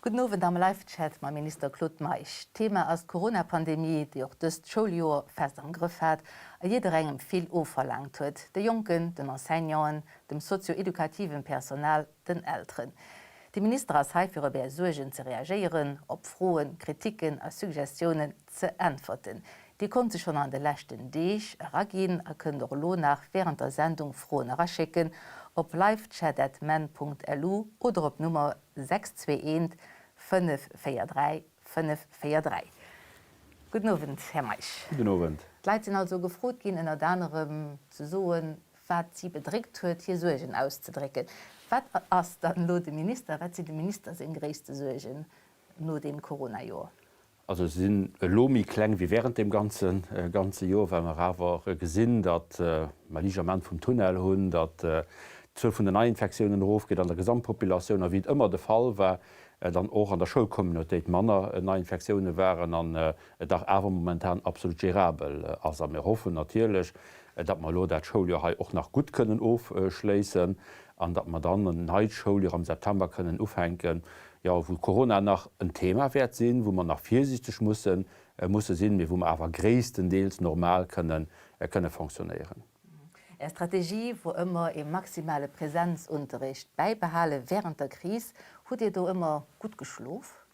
Gudden Owend am Live-Chat mam Minister Claude Meisch. D'Thema ass d'Corona-Pandemie, déi och dëst Schouljoer fest am Grëff hat a jidderengem vill ofverlaangt huet, de Jonken, den Enseignanten, dem sozio-edukativen Personal, den Elteren. De Minister ass hei fir op Är Suergen ze reagéieren, op Froen, Kritiken a Suggestiounen ze äntwerten. Dir konnt se schonn an de leschten Deeg eraginn a kënnt och elo nach wärend der Sendung Froen eraschécken op livechat@men.lu oder op d'Nummer 621 543 543. Gudden Owend, Här Meisch. Gudden Owend. D'Leit sinn also gefrot ginn, ënnert anerem ze soen, wat si bedréckt huet, hir Suergen auszedrécken. Wat ass dann elo dem Minister, wat sinn dem Minister seng gréisste Suergen no deem Corona-Joer? Also se sinn elo méi kleng wéi während deem ganze ganze Joer, well mer awer gesinn, datt mer Liicht am Enn vum Tunnel hunn, datt d'Zuel vun den Neiinfektiounen erofgeet an der Gesamtpopulatioun a wéi et ëmmer de Fall war, dann och an der Schoulcommunautéit manner Neiinfektioune waren an et dach awer momentan absolut gérabel ass. A mir hoffen natierlech, datt mer elo dat Schouljoer hei och nach gutt kënnen ofschléissen an datt mer dann en neit Schouljoer am September kënnen ufänken, jo, wou Corona nach en Thema wäert sinn, wou mer nach virsiichteg mussen, musse sinn, mee wou mer awer gréisstendeels normal kënnen, kënne fonctionnéieren. Är Strategie wor ëmmer ee maximale Präsenzunterricht bäibehale während der Kris. Hutt Dir do ëmmer gutt geschlof?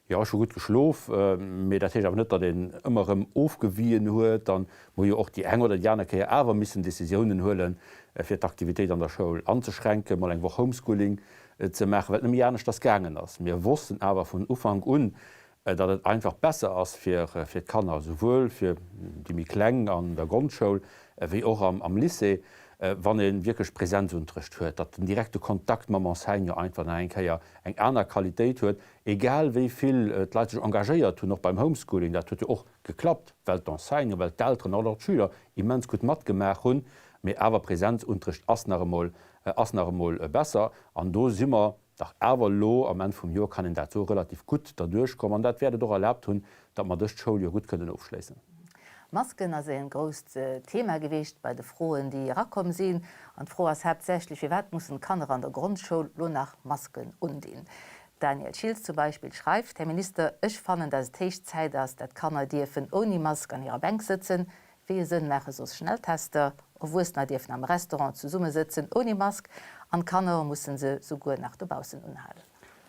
Jo, ech hu gutt geschlof, mee dat heescht awer net, datt een ëmmer erëm ofgewien huet. An mer hu jo och déi eng oder déi aner Kéier awer missen Decisiounen huelen, fir d'Aktivitéit an der Schoul anzeschränken, mol eng Woch Homeschooling ze maachen, well et net méi aneschters gaangen ass. Mir wossten awer vun Ufank un, datt et einfach besser ass fir d'Kanner, souwuel fir déi méi Kleng an der Grondschoul wéi och am Lycée, wann ee wierklech Präsenzunterrecht huet, datt den direkte Kontakt mam Enseignant einfach nach eng Kéier eng aner Qualitéit huet, egal wéi vill d'Leit sech engagéiert hunn, och beim Homeschooling, dat huet jo och geklappt, well d'Enseignant, well d'Elteren an och d'Schüler immens gutt matgemaach hunn, mee awer Präsenzunterrecht ass nach emol ass nach emol besser. An do si mer dach awer elo am Enn vum Joer, kann een dat soen, relativ gutt derduerch komm. An dat wäert et och erlaabt hunn, datt mer dëst Schouljoer gutt kënnen ofschléissen. Masken ass e grousst Thema gewiescht bei de Froen, déi erakomm sinn. An d'Fro ass haaptsächlech, Firwat mussen d'Kanner an der Grondschoul lo nach Masken undinn? D'Danièle Schiltz zum Beispill schreift, Här Minister, ech fannen, datt et héich Zäit ass, dat d'Kanner dierfen ouni Mask an hirer Bänk sëtzen. Wéi e Sënn maache soss Schnelltester? Erwuessener dierfen am Restaurant zesumme sëtzen ouni Mask an d'Kanner mussen se souguer nach dobaussen unhalen.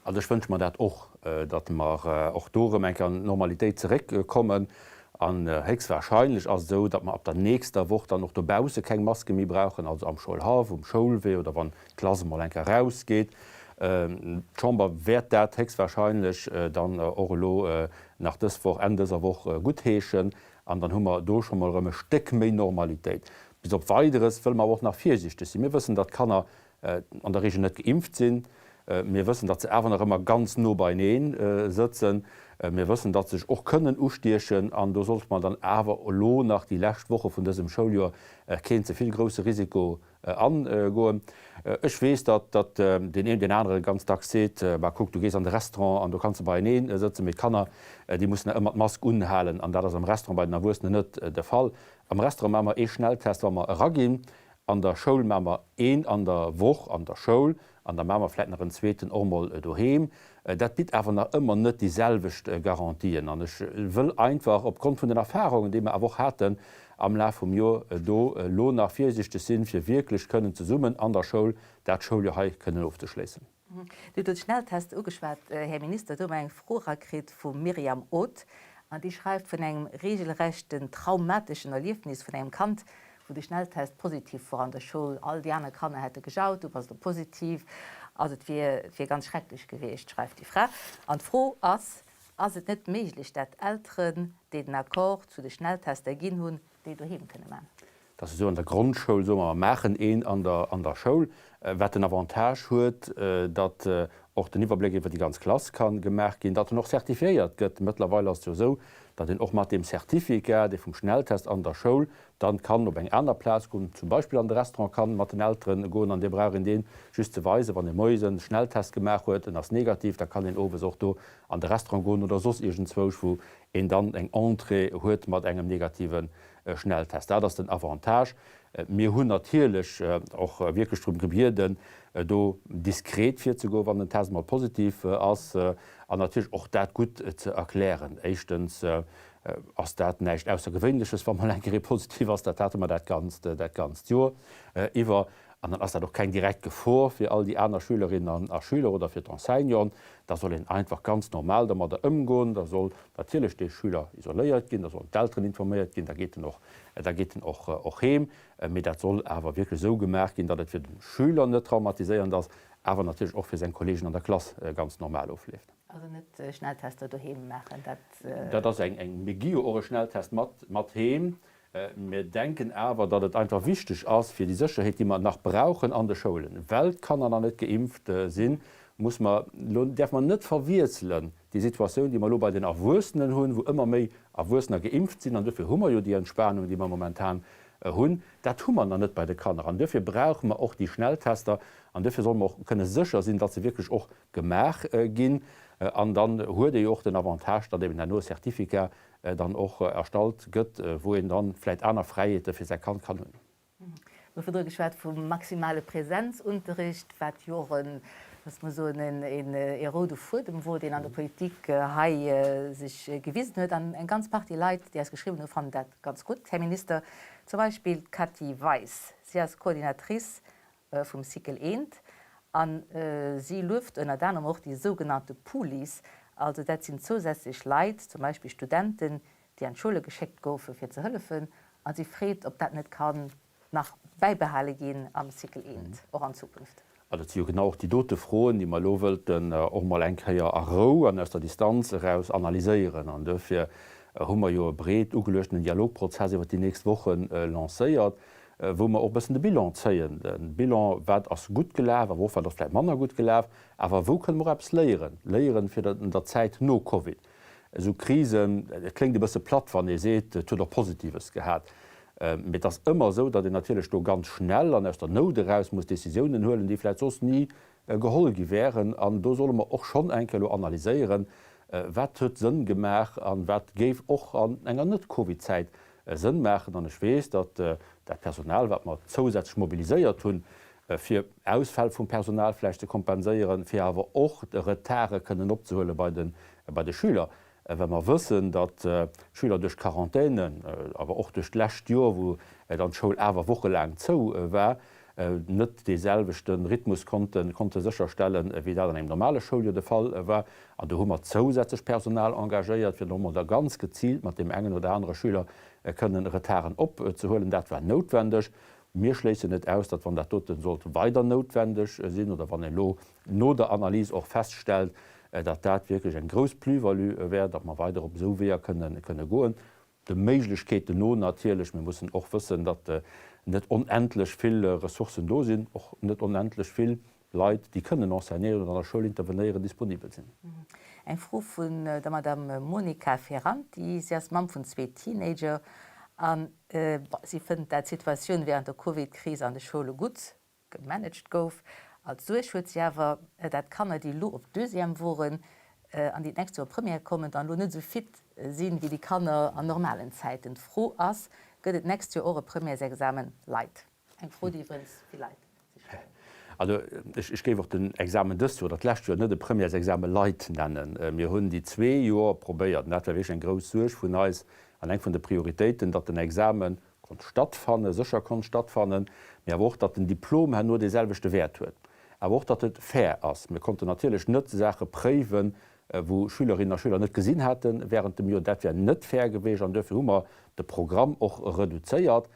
Also ech wënsche mer dat och, datt mer och do erëm eng Kéier an d'Normalitéit zeréckkommen. An héchstwahrscheinlech ass et esou, datt mer ab der nächster Woch dann och dobausse keng Maske méi brauchen, also am Schoulhaff, um Schoulwee oder wann d'Klass emol eng Kéier erausgeet. D'Chamber wäert dat héchstwahrscheinlech dann och elo nach dës Woch, Enn dëser Woch guttheeschen. An dann hu mer do scho mol erëm e Stéck méi Normalitéit. Bis op Weideres wëlle mer awer och nach virsiichteg sinn. Mir wëssen, datt d'Kanner an der Regel net geimpft sinn. Mir wëssen, datt se awer nach ëmmer ganz no beineen sëtzen. Mir wëssen, datt se sech och kënnen ustiechen. An do sollte mer dann awer elo nach déi lescht Woche vun dësem Schouljoer keen ze vill grousse Risiko Angoen. Ech weess, datt datt deen een, deen anere ganz dacks seet, Ma kuck, du gees an de Restaurant an do kanns de beienee sëtzen, mee d'Kanner, déi mussen nach ëmmer d'Mask unhalen. An dat ass am Restaurant bei den Erwuessenen net de Fall. Am Restaurant maache mer ee Schnelltest, wa mer eraginn. An der Schoul maache mer een an der Woch an der Schoul an da maache mer vläicht nach en zweeten och mol doheem. Dat bitt awer nach ëmmer net déi selwecht Garantien. An ech wëll einfach opgrond vun den Erfahrungen, déi mer awer och haten am Laf vum Joer, do elo nach virsiichteg sinn, fir wierklech kënnen zesummen an der Schoul dat Schouljoer hei kënnen ofzeschléissen. Dir hutt elo d'Schnelltester ugeschwat, Här Minister. Do hu mer eng Fro erakritt vum Myriam Oth an déi schreift vun engem regelrechten traumateschen Erliefnis vun engem Kand, wou de Schnelltest positiv wor an der Schoul, all déi aner Kanner hätte gejaut, du bass elo positiv, also et wier wier ganz schrecklech gewiescht, schreift déi Fra. An d'Fro ass, Ass et net méiglech, dat Elteren, déi den Accord zu de Schnelltester ginn hunn, déi doheem kënne man? Et ass esou, an der Grondschoul soe mer, mer maachen een an der an der Schoul, wat den Avantage huet, datt och den Iwwerbléck iwwer déi ganz Klass ka gemaach ginn, datt en och certifiéiert gëtt. Mëttlerweil ass et jo esou, datt een och mat deem Certificat, dee vum Schnelltest an der Schoul, dann kann op eng aner Plaz goen, zum Beispill an de Restaurant kann mat den Elteren goen an dir brauch een deen just ze weisen, wann ee moies en Schnelltest gemaach huet, en ass negativ, da kann een owes och do an de Restaurant goen oder soss iergendzwousch wou. een dann eng Entrée huet mat engem negative Schnelltest. Dat ass den Avantage. Mir hunn natierlech och wierklech drëm gebieden, do diskret virzegoen, wann den Test emol positiv ass, an natierlech och dat gutt ze erklären. Éischtens ass dat näischt Aussergewéinleches, wa mol eng Kéier ee positiv ass. Dat hate mer dat ganzt, dat ganzt Joer iwwer. An dann ass dat och keng direkt Gefor fir all déi aner Schülerinnen a Schüler oder fir d'Enseignanten. Da soll een einfach ganz normal domadder ëmgoen. Da soll natierlech dee Schüler isoléiert ginn, da sollen d'Elteren informéiert ginn, da geet en och, da geet en och, och heem. Mee dat soll awer wierklech esou gemaach ginn, datt et fir de Schüler net traumatiséiernd ass, awer natierlech och fir seng Kolleegen an der Klass ganz normal ofleeft. Also net Schnelltester doheem maachen, dat. Dat ass eng, eng, mir gi jo och e Schnelltest mat, mat heem. Mir denken awer, datt et einfach wichteg ass fir déi Sécherheet, déi mer nach brauchen an de Schoulen, well d'Kanner nach net geimpft sinn, muss mer elo, däerfe mer net verwiesselen déi Situatioun, déi mer elo bei den Erwuessenen hunn, wou ëmmer méi Erwuessener geimpft sinn, an duerfir hu mer jo déi Entspanung, déi mer momentan hunn, dat hu mer nach net bei de Kanner. An duerfir brauche mer och déi Schnelltester an duerfir solle mer och kënne sécher sinn, datt se wierklech och gemaach ginn. An dann huet ee jo och den Avantage, datt eben herno e Certificat dann och erstallt gëtt, wou een dann vläit aner Fräiheete fir säi Kand kann hunn. Mir hu virdru geschwat vum maximale Präsenzunterricht, wat jo och en, loosse mer soen, ee roude Fuedem wor, deen an der Politik hei sech gewisen huet. An eng ganz Partie Leit, déi eis geschriwwen hunn, fannen dat ganz gutt, Här Minister. Zum Beispill d'Cathy Weis. Si ass Coordinatrice vum Cycle I a si lueft ënnert anerem och déi sougenannte Poolies, also dat sinn zousätzlech Leit, zum Beispill Studenten, déi an d'Schoule geschéckt goufe fir ze hëllefen a si freet, ob dat net kann nach bäibehale ginn am Cycle I, och an Zukunft. A dat si jo genau och déi dote Froen, déi mer elo wëllten och mol eng Kéier a Rou an aus der Distanz eraus analyséieren. An duerfir hu mer jo e breet ugeluechtenen Dialogprozess iwwert déi nächst Woche lancéiert, wou mer och e bëssen de Bilan zéien, de Bilan, wat ass gutt gelaf, awer och wat ass vläicht manner gutt gelaf, awer wou kënne mer och eppes léieren, léieren fir an der Zäit no Covid. Esou Krisen, et kléngt e bësse platt, wann ee seet, et huet och Positives gehat, mee et ass ëmmer esou, datt een natierlech do ganz schnell an aus der Nout eraus muss Décisiounen huelen, déi vläicht soss ni geholl gi wären. An do solle mer och schonn eng Kéier elo analyséieren, wat huet Sënn gemaach a wat géif och an enger Net-Covid-Zäit Sënn maachen. An ech weess, datt dat Personal, wat mer zousätzlech mobiliséiert hunn, fir Ausfäll vum Personal vläicht ze kompenséieren, fir awer och de Retarde kënnen opzehuele bei de bei de Schüler, well mer wëssen, datt d'Schüler duerch d'Quarantaine, awer och duerch d'lescht Joer, wou dann d'Schoul awer wochelaang zou war, net dee selwechte Rhythmus konnte konnte sécherstellen, wéi dat an engem normale Schouljoer de Fall war. An do hu mer zousätzlech Personal engagéiert, fir nochmol da ganz geziilt mat deem engen oder anere Schüler kënnen Retarden opzehuelen. Dat war noutwendeg. Mir schléissen net aus, datt, wann dat dote sollt weider noutwendeg sinn oder wann een elo no der Analys och feststellt, datt dat wierklech eng grouss Plus-value wär, datt mer weider op esou Weeër kënnen goen. De Méiglechkeeten no natierlech. Mir mussen och wëssen, datt net onendlech vill Ressourcen do sinn, och net onendlech vill Leit, déi kënnen enseignéieren oder an der Schoul intervenéieren, disponibel sinn. Eng Fro vun der Madame Monica Ferranti. Si ass Mamm vun zwee Teenager a si fënnt dat d'Situatioun wärend der Covid-Kris an de Schoule gutt gemanagt gouf. Als Suerg huet si awer, dat d'Kanner, déi elo op Deuxième woren an déi d'nächst Joer op Première kommen, dann elo net esou fit sinn, wéi déi Kanner an normalen Zäiten. D'Fro ass, Gëtt et d'nächst Joer och e Premièresexamen light? Eng Fro, déi iwwregens vill Leit sech stellen. Also ech géif och den Examen dëst Joer oder d'lescht Joer net e Premièresexamen light nennen. Mir hunn déi zwee Joer probéiert, an dat war wierklech eng grouss Suerg vun eis an eng vun de Prioritéiten, datt den Examen konnt stattfannen, sécher konnt stattfannen, mee awer och, datt den Diplom herno dee selwechte Wäert huet, awer och, datt et fair ass. Mir konnten natierlech net Saache préiwen, wou Schülerinnen a Schüler net gesinn hate während dem Joer. Dat wär net fair geweecht an duerfir hu mer de Programm och reduzéiert.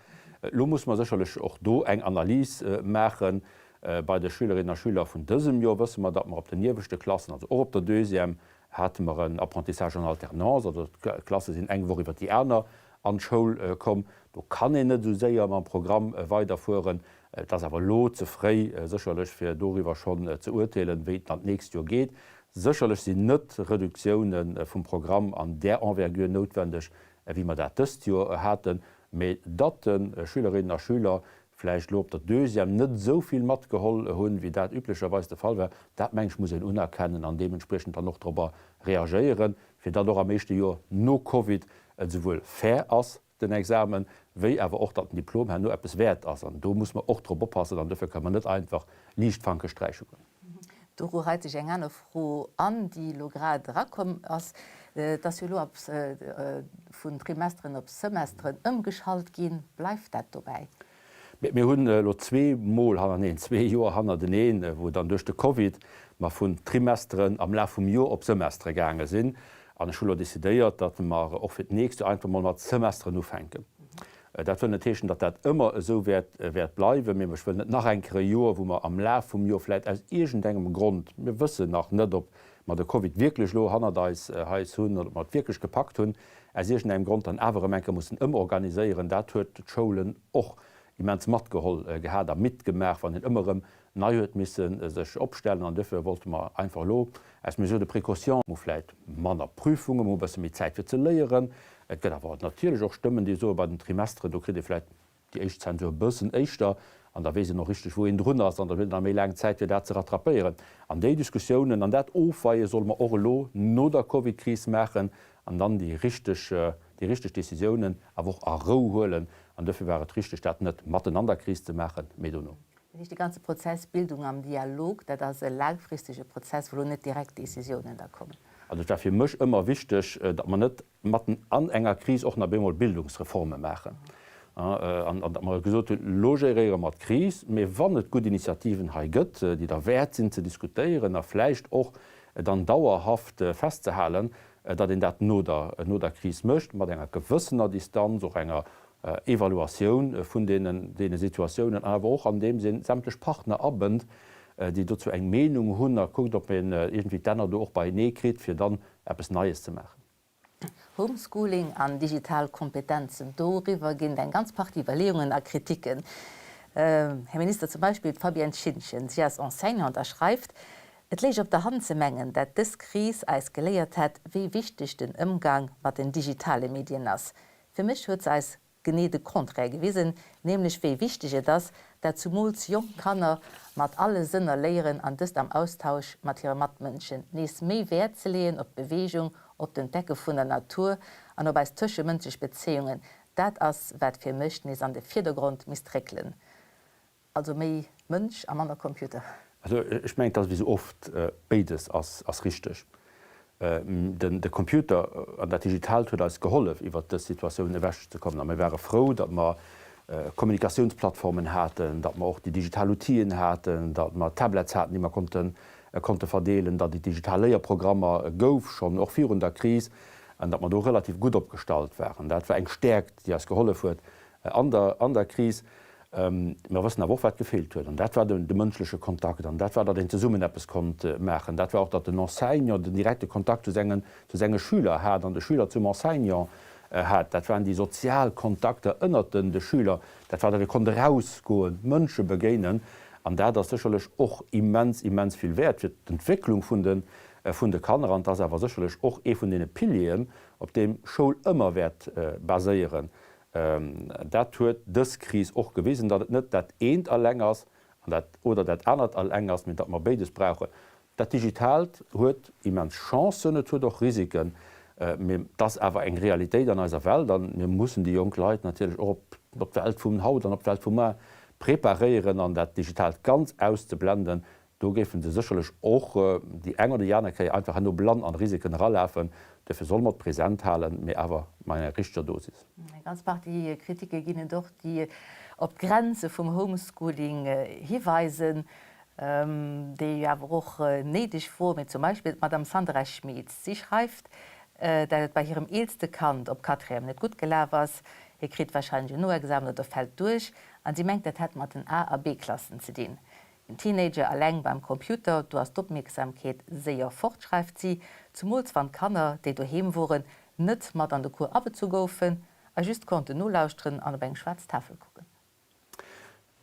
Elo musse mer sécherlech och do eng Analys maachen. Bei de Schülerinnen a Schüler vun dësem Joer wësse mer, datt mer op den ieweschte Klassen, also och op der Deuxième, hate mer en Apprentissage en alternance, also d'Klasse sinn eng Woch iwwer déi aner an d'Schoul komm. Do kann een net esou séier mam Programm weiderfueren. Et ass awer elo ze fréi sécherlech, fir doriwwer schonn ze urteelen, wéi et dann d'nächst Joer geet. Sécherlech sinn net Reduktioune vum Programm an där Envergure noutwendeg, wéi mer dat dëst Joer haten, mee datt de Schülerinnen a Schüler. vläicht elo op der Deuxième net esou vill matgeholl hunn, wéi dat üblecherweis de Fall war. Dat, meng ech, muss een unerkennen an deementspriechend dann och dorobber reagéieren, fir datt och am éischte Joer no Covid et esouwuel fair ass, den Examen, wéi awer och, datt den Diplom herno eppes wäert ass. An do muss mer och drop oppassen an dofir kënnen mer net einfach liichtfankeg Sträichungen. Doru reit sech eng aner Fro an, déi elo grad erakomm ass. Et ass jo elo op vun Trimesteren op Semesteren ëmgeschalt ginn. Bleift dat dobäi? Mir hunn elo zweemol hannerteneen, zwee Joer hannerteneen, wou dann duerch de Covid mer vun Trimesteren am Laf vum Joer op Semestere gaange sinn. An ech hu elo decidéiert, datt mer och fir d'nächst Joer einfach mol mat Semesteren ufänken. Dat wëll net heeschen, datt dat ëmmer esou wäert wäert bleiwen, mee ech wëll net nach eng Kéier e Joer, wou mer am Laf vum Joer vläicht aus iergendengem Grond, mir wëssen nach net, ob mer de Covid wierklech elo hannert eis eis hunn oder ob mer et wierklech gepackt hunn, aus iergendengem Grond dann awer erëm eng Kéier mussen ëmorganiséieren. Dat huet d'Schoulen och immens matgeholl gehat a midd gemaach, wann een ëmmer erëm nei huet misse sech opstellen. An duerfir wollte mer einfach elo aus Mesure de précaution, mer hu vläicht manner Prüfungen, mer hu e bësse méi Zäit fir ze léieren. Et gëtt awer natierlech och Stëmmen, déi soen, bei den Trimesteren, do kritt ee vläicht déi éischt Zensur e bëssen éischter an da weess een och richteg, wou een drun ass an dann huet een nach méi laang Zäit, fir dat ze rattrapéieren. An déi Diskussiounen an dat Ofweie solle mer och elo no der Covidkris maachen an dann déi richteg, déi richteg Décisiounen awer och a Rou huelen. An duerfir war et richteg, dat net matten an der Kris ze maachen, mee dono. Dat heescht, de ganze Prozess Bildung am Dialog, dat ass e laangfristege Prozess, wou elo net direkt Décisiounen da kommen. Also et war fir mech ëmmer wichteg, datt mer net matten an enger Kris och nach bemol Bildungsreforme maachen an datt mer gesot hunn, elo géréiere mer d'Kris, mee wann et gutt Initiativen hei gëtt, déi derwäert sinn ze diskutéieren a vläicht och dann dauerhaft festzehalen, datt een dat no der, no der Kris mécht, mat enger gewëssener Distanz, och enger Evaluatioun vun deenen, deene Situatiounen, an awer och andeems ee sämtlech Partner abënnt, déi dozou eng Meenung hunn a kuckt, ob een iergendwéi d'Enner do och beienee kritt, fir dann eppes Neies ze maachen. Homeschooling an digital Kompetenzen, doriwwer ginn et eng ganz Partie Iwwerleeungen a Kritiken. Här Minister, zum Beispill d'Fabienne Schintgen, si ass Enseignante a schreift, Et léich op der Hand ze mengen, dat dës Kris eis geléiert hätt, wéi wichteg den Ëmgang mat den digitale Medien ass. Fir mech huet se eis genee de Contraire gewisen, nämlech wéi wichteg et ass, dat zumools jonk Kanner mat alle Sënner léieren an dëst am Austausch mat hire Matmënschen, nees méi Wäert ze leeën op d'Beweegung, op d'Entdecke vun der Natur an op eis tëschemënschlech Bezéiungen, dat ass wat fir mech nees an de Virdergrond misst réckelen. Also méi Mënsch a manner Computer. Also ech mengen, et ass wéi sou oft, béides ass richteg. De Computer an dat Digitaalt huet eis gehollef, iwwert dës Situatioun ewechzekommen. A mir ware frou, datt mer Kommunikatiounsplattformen haten, datt mer och déi digital Outile haten, datt mer Tablets haten, déi mer konnte verdeelen, datt et digital Léierprogrammer gouf, schonn och virun der Kris, an datt mer do relativ gutt opgestallt waren. Dat war eng Stäerkt, déi eis gehollef huet an der Kris. Mer wëssen awer och, wat gefeelt huet, an dat war de mënschleche Kontakt, an dat war, datt een zesummen eppes konnt maachen. Dat war och, datt den Enseignant den direkte Kontakt zu sengen, zu senge Schüler hat an de Schüler zum Enseignant hat. Dat waren déi sozial Kontakter ënnert den de Schüler. Dat war, datt ee konnt erausgoen, Mënsche begéinen. An dat ass sécherlech och immens, immens vill wäert fir d'Entwécklung vun de, vun de Kanner. An et ass awer sécherlech och ee vun deene Pilieren, op deem Schoul ëmmer wäert baséieren. Dat huet dës Kris och gewisen, datt et net dat eent eleng ass an dat oder dat anert eleng ass, mee datt mer béides brauchen. Dat Digitaalt huet immens Chancen, et huet och Risiken, mee et ass awer eng Realitéit an eiser Welt a mir mussen déi jonk Leit natierlech och op d'Welt vun haut an op d'Welt vu muar preparéieren an dat Digitaalt ganz auszeblenden, Do géife se sécherlech och déi eng oder déi aner Kéier einfach herno blann an Risiken eralafen. Duerfir solle mer et present halen, mee awer mat enger richteger Dosis. Eng ganz Partie Kritike ginn et och, déi op d'Grenze vum Homeschooling hiweisen, déi jo awer och néideg wor. Mee zum Beispill d'Madame Sandra Schmit, si schreift, dat et bei hirem eelste Kand op Quatrième net gutt gelaf ass, hie kritt wahrscheinlech en Noexamen oder fält duerch, an si mengt, dat hätt mat den A a B-Klassen ze dinn. En Teenager eleng beim Computer, do ass d'Opmierksamkeet séier fort, schreift si, zumools wann d'Kanner, déi doheem woren, net mat an de Cours abezu goufen a just konnten nolauschteren an op eng schwaarz Tafel kucken.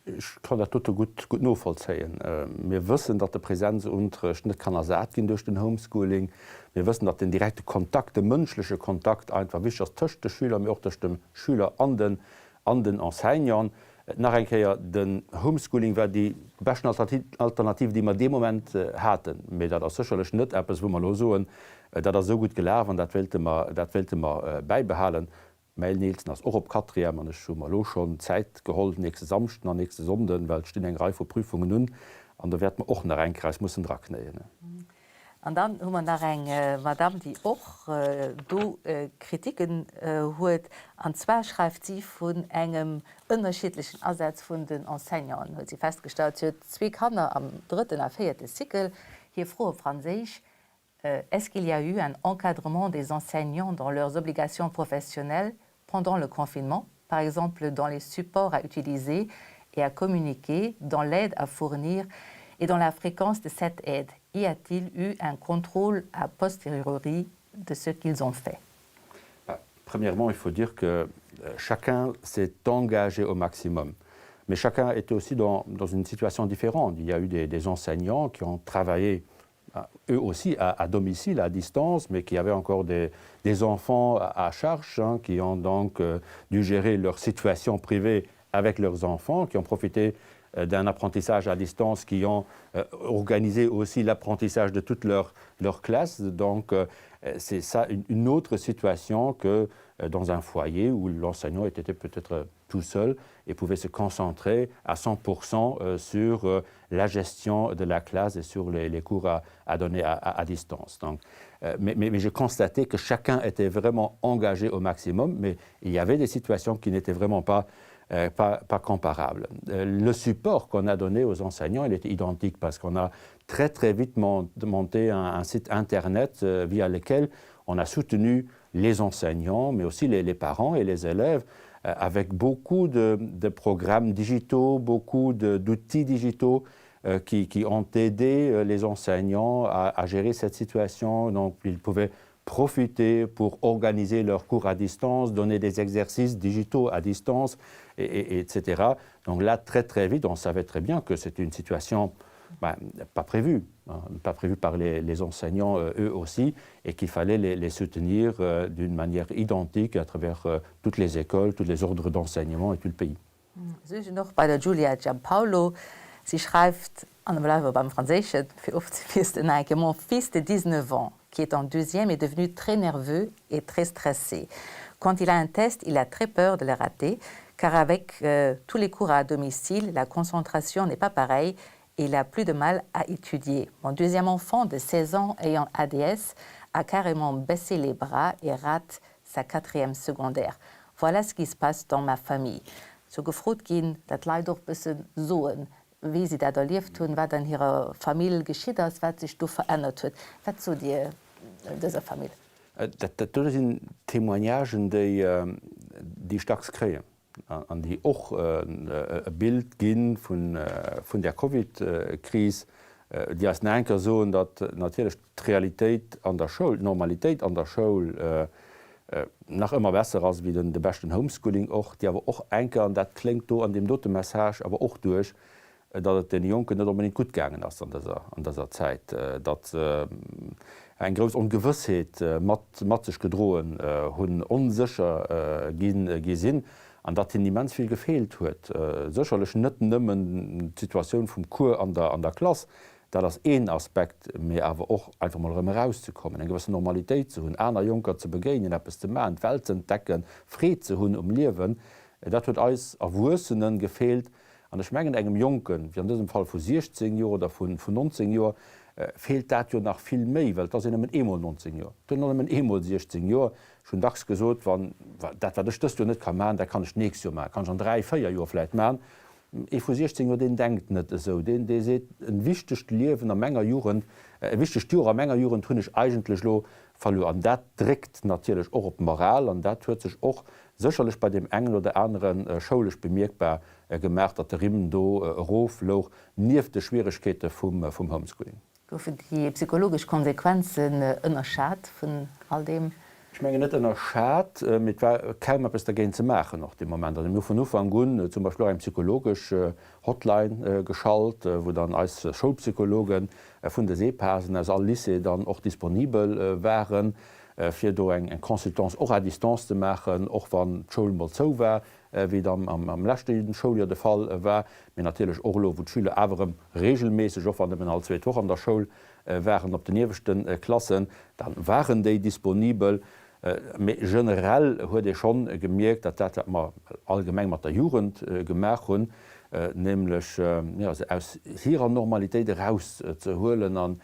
Ech kann dat dote gutt gutt novollzéien. Mir wëssen, datt de Präsenzunterrecht net kann ersat ginn duerch den Homeschooling. Mir wëssen, datt den direkte Kontakt, de mënschleche Kontakt einfach wichteg ass tëscht de Schüler, mee och tëscht dem Schüler an den an den Enseignanten. Nach eng Kéier, den Homeschooling war déi beschten Alternativ, déi mer dee Moment haten. Mee dat ass sécherlech net eppes, wou mer elo soen, dat ass esou gutt gelaf an dat wéilte mer, dat wéilte mer bäibehalen. Mäin Eelsten ass och op Quatrième an ech hu mer elo schonn Zäit geholl, nächste Samschden an nächste Sonnden, well et stinn eng Rei vu Prüfungen un an do wäerte mer och nach eng Kéier eis mussen draknéien. An dann hu mer nach eng Madame, déi och do Kritiken huet. An zwar schreift si vun engem ënnerschiddlechen Asaz vun den Enseignanten, huet si festgestallt. Si huet zwee Kanner am drëtten a véierte Cycle. Hir Fro op Franséisch, Est-ce qu'il y a eu un encadrement des enseignants dans leurs obligations professionnelles pendant le confinement, par exemple dans les supports à utiliser et à communiquer, dans l'aide à fournir et dans la fréquence de cette aide? Y a-t-il eu un contrôle a posteriori de ce qu'ils ont fait? Premièrement, il faut dire que euh, chacun s'est engagé au maximum. Mais chacun était aussi dans, dans une situation différente. Il y a eu des, des enseignants qui ont travaillé eux aussi à, à domicile, à distance, mais qui avaient encore des, des enfants à, à charge, hein, qui ont donc euh, dû gérer leur situation privée avec leurs enfants, qui ont profité euh, d'un apprentissage à distance, qui ont euh, organisé aussi l'apprentissage de toute leur, leur classe. Donc euh, c'est ça une, une autre situation que euh, dans un foyer où l'enseignant était peut-être tout seul et pouvait se concentrer à 100% euh, sur euh, la gestion de la classe et sur les, les cours à, à donner à, à, à distance. Donc, euh, mais, mais, mais j'ai constaté que chacun était vraiment engagé au maximum, mais il y avait des situations qui n'étaient vraiment pas, euh, pas, pas comparables. Euh, le support qu'on a donné aux enseignants, il était identique parce qu'on a très très vite monté un, un site internet euh, via lequel on a soutenu les enseignants, mais aussi les, les parents et les élèves euh, avec beaucoup de, de programmes digitaux, beaucoup d'outils digitaux euh, qui, qui ont aidé euh, les enseignants à, à gérer cette situation. Donc ils pouvaient profiter pour organiser leurs cours à distance, donner des exercices digitaux à distance, et, et, etc. Donc là, très très vite, on savait très bien que c'était une situation ben, pas prévue, hein, pas prévue par les, les enseignants euh, eux aussi, et qu'il fallait les, les soutenir euh, d'une manière identique à travers euh, toutes les écoles, tous les ordres d'enseignement et tout le pays. Suergen och bei der Giulia Giampaolo. Si schreift, an da bleiwe mer beim Franséischen, fir ofzewiesselen nach eng Kéier, Mon fils de 19 ans, qui est en deuxième, est devenu très nerveux et très stressé. Quand il a un test, il a très peur de le rater, car avec euh, tous les cours à domicile, la concentration n'est pas pareille et il a plus de mal à étudier. Mon deuxième enfant de 16 ans ayant ADS a carrément baissé les bras et rate sa quatrième secondaire. Voilà ce qui se passe dans ma famille. Sou gefrot ginn, dat d'Leit och bësse soen, wéi si dat erlieft hunn, wat an hirer Famill geschitt ass, wat sech do verännert huet. Wat sot Dir dëser Famill? Dat do sinn Témoignagen, déi ech dacks kréien an déi och e Bild gi vun där Covid-Kris, déi eis nach eng Kéier soen, datt natierlech d'Realitéit an der Schoul, d'Normalitéit an der Schoul nach ëmmer besser ass wéi de beschten Homeschooling och, déi awer och eng Kéier, an dat kléngt do an deem dote Message awer och duerch, datt et deene Jonken net onbedéngt gutt gaangen ass an dëser, an dëser Zäit, datt se eng grouss Ongewëssheet mat, mat sech gedroen hunn, onsécher gi, gi sinn an datt hinnen immens vill gefeelt huet. Sécherlech net nëmmen d'Situatioun vum Cours an der, an der Klass, dat ass een Aspekt, mee awer och einfach mol erëm erauszekommen, eng gewëssen Normalitéit ze hunn, aner Jonker ze begéinen, eppes ze maachen, d'Welt ze entdecken, Freed ze hunn um Liewen, dat huet eis Erwuessene gefeelt. An ech mengen, engem Jonken, wéi an dësem Fall vu 16 Joer oder vun 19 Joer, feelt dat jo nach vill méi, well et ass een nëmmen eemol 19 Joer, et huet een och nëmmen eemol 16 Joer. Ech hunn dacks gesot, wann dat, wat ech dëst Joer net ka maachen, dat kann ech d'nächst Joer maachen, kann ech an dräi, véier Joer vläicht maachen. Ee vu 16 Joer, deen denkt net esou, deen, dee seet, e wichtegt Liewen a menger Jugend, e wichtegt Joer a menger Jugend hunn ech eigentlech elo verluer. An dat dréckt natierlech och op d'Moral an dat huet sech och sécherlech bei deem engen oder anere schoulesch bemierkbar gemaach, datt de Rimm do erof louch, nieft de Schwieregkeete vum Homeschooling. Goufen déi psychologesch Konsequenzen ënnerschat vun all deem? Ech mengen net ënnerschat, mee et war kaum eppes dergéint ze maachen och dee Moment. Also mir hu vun Ufank un zum Beispill och eng psychologesch Hotline geschalt, wou dann eis Schoulpsychologe vun de SEPASen aus all Lycée dann och disponibel waren. fir do eng Consultance och à distance ze maachen, och wann d'Schoul mol zou war, wéi et am leschte Schouljoer de Fall war, mee natierlech och elo, wou d'Schüler awer erëm reegelméisseg, och wann nëmmen all zweet Woch an der Schoul waren op den ieweschte Klassen, da waren déi disponibel. Mee generell huet ee schonn gemierkt, datt dat, wat mer allgemeng mat der Jugend gemaach hunn, nämlech se aus hirer Normalitéit erauszehuelen, an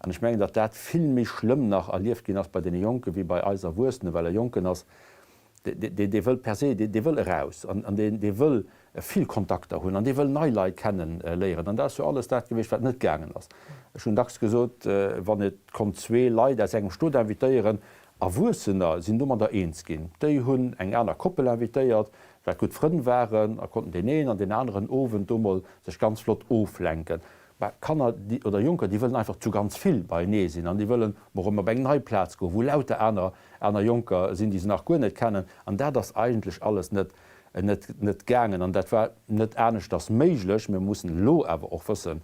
ech mengen, datt dat vill méi schlëmm nach erlieft ginn ass bei deene Jonken, wéi bei eis Erwuessenen, well e Jonken ass, dee wëll per se, dee wëll eraus an dee wëll vill Kontakter hunn an dee wëll nei Leit kenne léieren. An dat ass jo alles dat gewiescht, wat net gaangen ass. Ech hunn dacks gesot, wann et konnt zwee Leit aus engem Stot invitéieren, Erwuessener sinn domadder eens ginn. Déi hunn eng aner Koppel invitéiert, wat gutt Frënn waren, a konnten deen een an deen aneren Owend do mol sech ganz flott oflenken. Mä Kanner oder Jonker, déi wëllen einfach zu ganz vill beienee sinn an déi wëllen mol erëm op eng nei Plaz goen, wou lauter aner aner Jonker sinn, déi se nach guer net kennen. An dat ass eigentlech alles net net net gaangen an dat war net aneschters méiglech. Mir mussen elo awer och wëssen,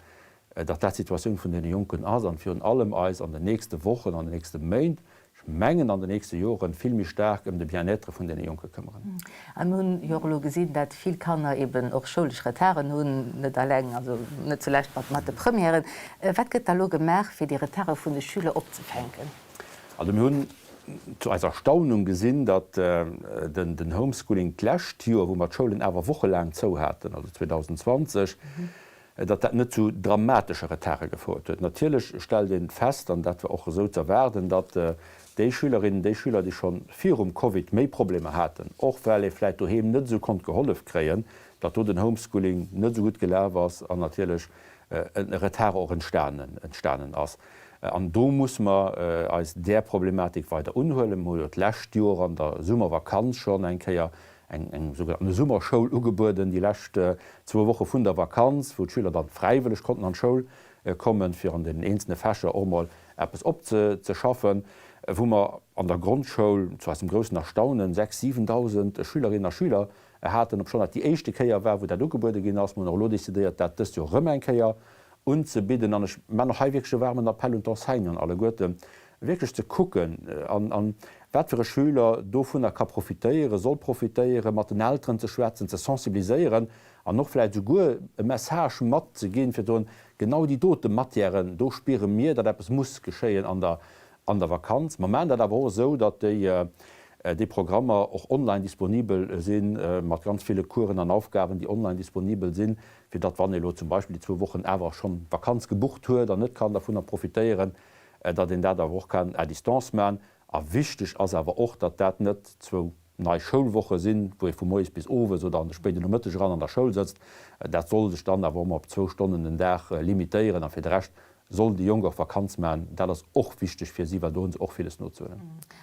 datt dat d'Situatioun vun deene Jonken ass an virun allem eis an den nächste Wochen, an den nächste Méint, ech mengen an den nächste Joren, vill méi staark ëm de Bien-être vun deene Jonke këmmeren. A mir hunn jo och elo gesinn, dat vill Kanner eben och schoulesch Retarden hunn, net alleng, also net zulescht mat mat de Premièren. Wat gëtt da elo gemaach, fir déi Retarde vun de Schüler opzefänken? Also mir hunn zu eiser Erstaunung gesinn, datt den Homeschooling d'lescht Joer, wou mer d'Schoulen awer wochelaang zou haten, also 2020, datt dat net zu dramatesche Retarde gefouert huet. Natierlech stellt ee fest, an dat war och esou z'erwaarden, datt déi Schülerinnen, déi Schüler, déi scho virum Covid méi Problemer haten, och well ee vläicht doheem net esou konnt gehollef kréien, datt do den Homeschooling net esou gutt gelaf ass an natierlech e Retard och entstanen ass. An do musse mer eis där Problematik weider unhuelen. Mir hu jo d'lescht Joer an der Summervakanz schonn eng Kéier eng sougenannte Summerschoul ugebueden, déi lescht zwou Woche vun der Vakanz, wou d'Schüler dann fräiwëlleg konnten an d'Schoul kommen, fir an den eenzelne Fächer och mol eppes opzeschaffen, wou mer an der Grondschoul zu eisem groussen Erstaunen 6, 7.000 Schülerinnen a Schüler haten, obschonn dat déi éischte Kéier war, wou dat ugebuede ginn ass. Mer hunn och elo decidéiert, dat dëst Joer erëm eng Kéier unzebidden. An ech man och hei wierklech e waarmen Appell un d'Enseignanten alleguerten, wierklech ze kucken, an wat fir e Schüler dovunner ka profitéieren, soll profitéieren, mat den Elteren ze schwätzen, ze sensibiliséieren an och vläicht esouguer e Message matzeginn, fir ze soen, genau déi dote Matièren, do spiere mir, datt eppes muss geschéien an der an der Vakanz. Mer maachen dat awer och esou, datt déi déi Programmer och online disponibel sinn, mat ganz ville Coursen an Aufgaben, déi online disponibel sinn, fir datt, wann ee elo zum Beispill déi zwou Wochen awer schonn Vakanz gebucht huet an net kann dervunner profitéieren, datt een dat awer och kann à distance maachen. A wichteg ass awer och, datt dat net zwou nei Schoulwoche sinn, wou ee vu moies bis owes oder an de spéiden Nomëtteg eran an der Schoul sëtzt. Dat soll sech dann awer och mol op zwou Stonnen den Dag limitéieren a fir de Rescht sollen déi Jonk och Vakanz maachen. Dat ass och wichteg fir si, well do hu se och villes nozehuelen.